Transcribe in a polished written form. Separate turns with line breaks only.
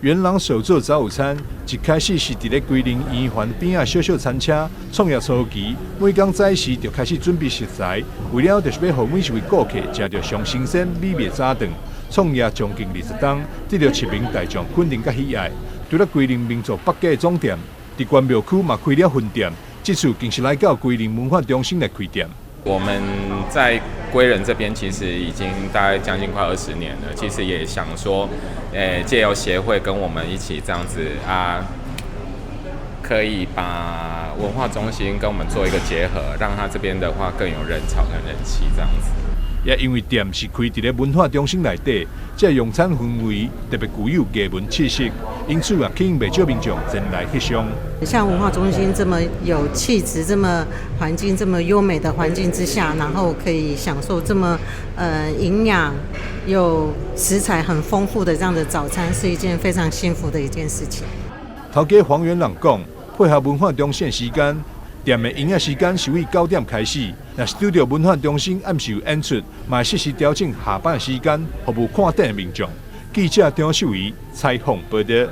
元朗手作早午餐一開始是佇咧歸仁圓環邊仔小小餐車創業初期，每工早時就開始準備食材，為了就是欲予每一位顧客食著上新鮮美味早頓。創業將近20冬，得著市民大眾肯定佮喜愛。除了歸仁民族北街總店，佇關廟區嘛開了分店，這次更是來到歸仁文化中心來開店。
我們在歸仁這邊其實已經大概將近快20年了，其實也想說，借由協會跟我們一起這樣子啊，可以把文化中心跟我們做一個結合，讓他這邊的話更有人潮跟人氣這樣子。
也因為店是開佇咧文化中心內底，這個用餐氛圍特別具有藝文氣息，因此啊，吸引袂少民眾前來翕相。
像文化中心這麼有氣質、這麼環境這麼優美的環境之下，然後可以享受這麼營養又食材很豐富的這樣的早餐，是一件非常幸福的一件事情。
頭家黃元朗講，配合文化中心的時間，店的營業時間是為9點開始。若是拄著文化中心暗時有演出，嘛會適時調整下班的時間，服務看展的民眾。記者張秀儀採訪報導。